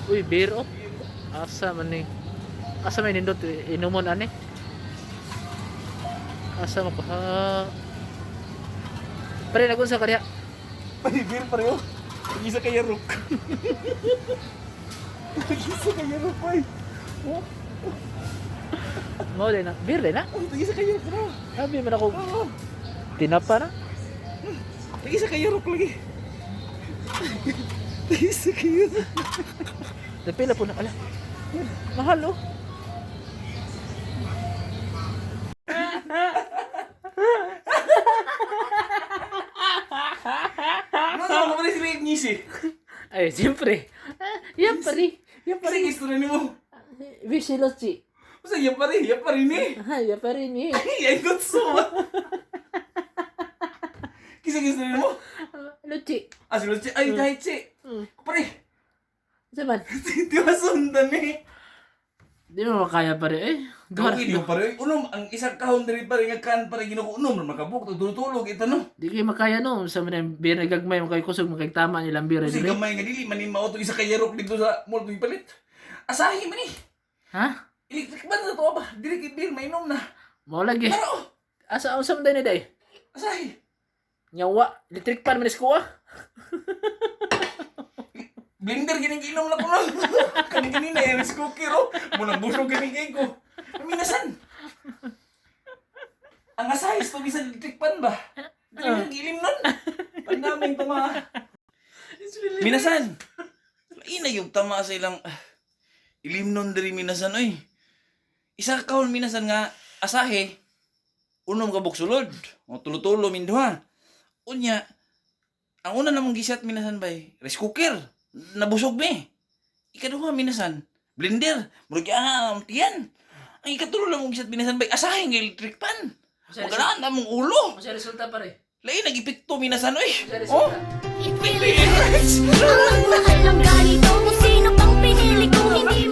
Uy, beer oh. Asa man ni? Asa may nindot inumon ani? Asa man ko ha? Pre, nagunsa ka diha? Ay, beer pareho. Isa kay Yarok. Isa kay Yarok, ay. Oh, Mao din na. Beer din na. oh, isa kay Yarok na. Sabi man ako Oo. tinapa na. Isa kay Yarok lagi. Isa kay Yarok. Napila po na ala. Mahal oh. Ano sa mga sila yung ngisi? Ay, siyempre. Ah, yan pare. Yan Kasi pare. gusto na nimo. Bisilochi. Basta yan pare, yan pare ni. Ah, yan pare ni. Ay, ay, so. Kasi gusto na nimo. Luchi. Ah, si Luchi. Ay, kahit si. Pare, Sa man? di ba sundan eh? Di mo makaya pare eh. Duha Gawin yung pare. Unom, ang isang kahon diri pare nga kan pare ginukunom makabuk tutulog ito no. Di kayo makaya no. Sa mga beer na gagmay, makay kusog, makay tama nilang beer. Kasi Dire. gamay nga dili man ni mao to isa kay yarok dito sa mall tuwing palit. Asahi man ni. Ha? Electric ban sa to ba? Dili kay beer mainom na. Mao lagi. Pero oh, Asa ang sa man day day? asahi. Nyawa, electric pan man ko ah. Blender gining giinom na ko no. Kani ganina eh, rice cooker oh. Muna busog gini kay ko. Minasan. Ang asahi to bisan electric pan ba? Dili man gilim nun. Pandaming tama. Minasan. Ina yung tama sa ilang ilim nun diri minasan oy. Isa ka kahon minasan nga asahe unom ka buksulod. O tulo-tulo min duha. Unya ang una namong gisat minasan bay rice cooker. Nabusog mi. Ikaduha minasan blender. Murag ah tiyan. Ang ikatulo namong gisat minasan bay asahe nga electric pan. Maganaan among ulo. Masa resulta pare. Lain nag-epekto minasan oy. Masa Oh. resulta. It really hurts.